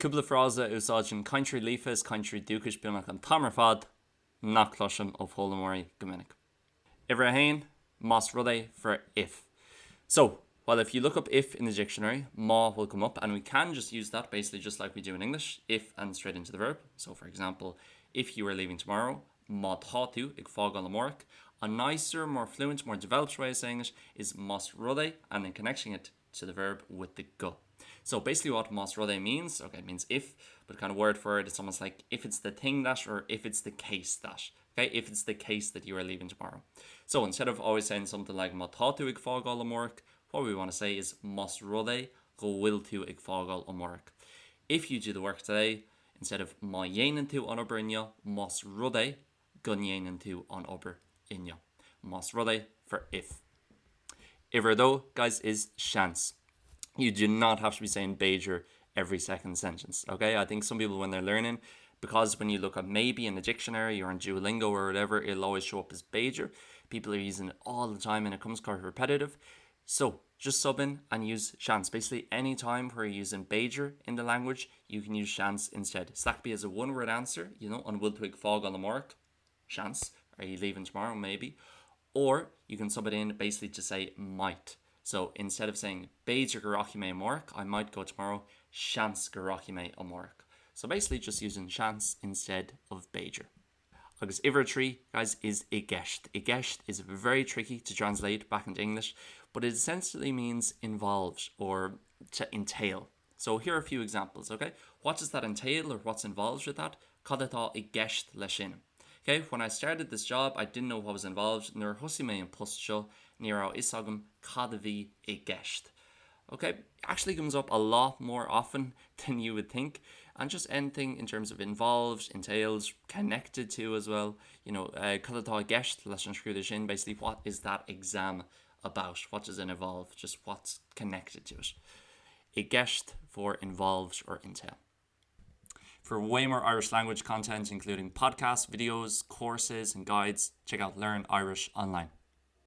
Cúpla frása a úsáideann cainteoirí líofa is cainteoirí dúchais beagnach an t-am ar fad nach gcloisim ó foghlaimeoirí go minic. Uimhir a haon, más rud é for if. So, well if you look up if in the dictionary, má will come up and we can just use that basically just like we do in English, if and straight into the verb. So for example, if you are leaving tomorrow, má tá tú ag fágáil amárach. A nicer, more fluent, more developed way of saying it is más rud é and then connecting it to the verb with the go. So basically what más rud é means, okay, it means if, but kind of word for it, it's almost like if it's the thing that or if it's the case that. Okay, if it's the case that you are leaving tomorrow. So instead of always saying something like má tá tú ag fágáil amárach, what we want to say is más rud é go bhfuil tú ag fágáil amárach. If you do the work today, instead of má dhéanann tú an obair inniu, más rud é go ndéanann tú an obair inniu. Más rud é for if. Uimhir a dó, guys, is seans. You do not have to be saying b'fhéidir every second sentence, okay? I think some people when they're learning, because when you look up maybe in a dictionary or in Duolingo or whatever, it'll always show up as b'fhéidir. People are using it all the time and it comes quite repetitive. So just sub in and use seans. Basically any time where you're using b'fhéidir in the language, you can use seans instead. So that could be as a one word answer, you know, an bhfuil tú ag fágáil amárach? Seans. Are you leaving tomorrow? Maybe. Or you can sub it in basically to say might. So instead of saying b'fhéidir go rachaidh mé amárach, I might go tomorrow, seans go rachaidh mé amárach. So basically just using seans instead of b'fhéidir. Agus uimhir a trí, guys, is i gceist. I gceist is very tricky to translate back into English, but it essentially means involved or to entail. So here are a few examples, okay? What does that entail or what's involved with that? Cad atá i gceist leis sin? Okay, when I started this job, I didn't know what was involved. Nuair a thosaigh mé an post seo, ní raibh a fhios agam cad a bhí i gceist. Okay, actually comes up a lot more often than you would think and just anything in terms of involved, entails, connected to as well. You know, uh, cad atá i gceist leis an scrúdú sin, basically what is that exam about? What does it involve? Just what's connected to it. I gceist for involved or entail. For way more Irish language content, including podcasts, videos, courses and guides, check out Learn Irish Online.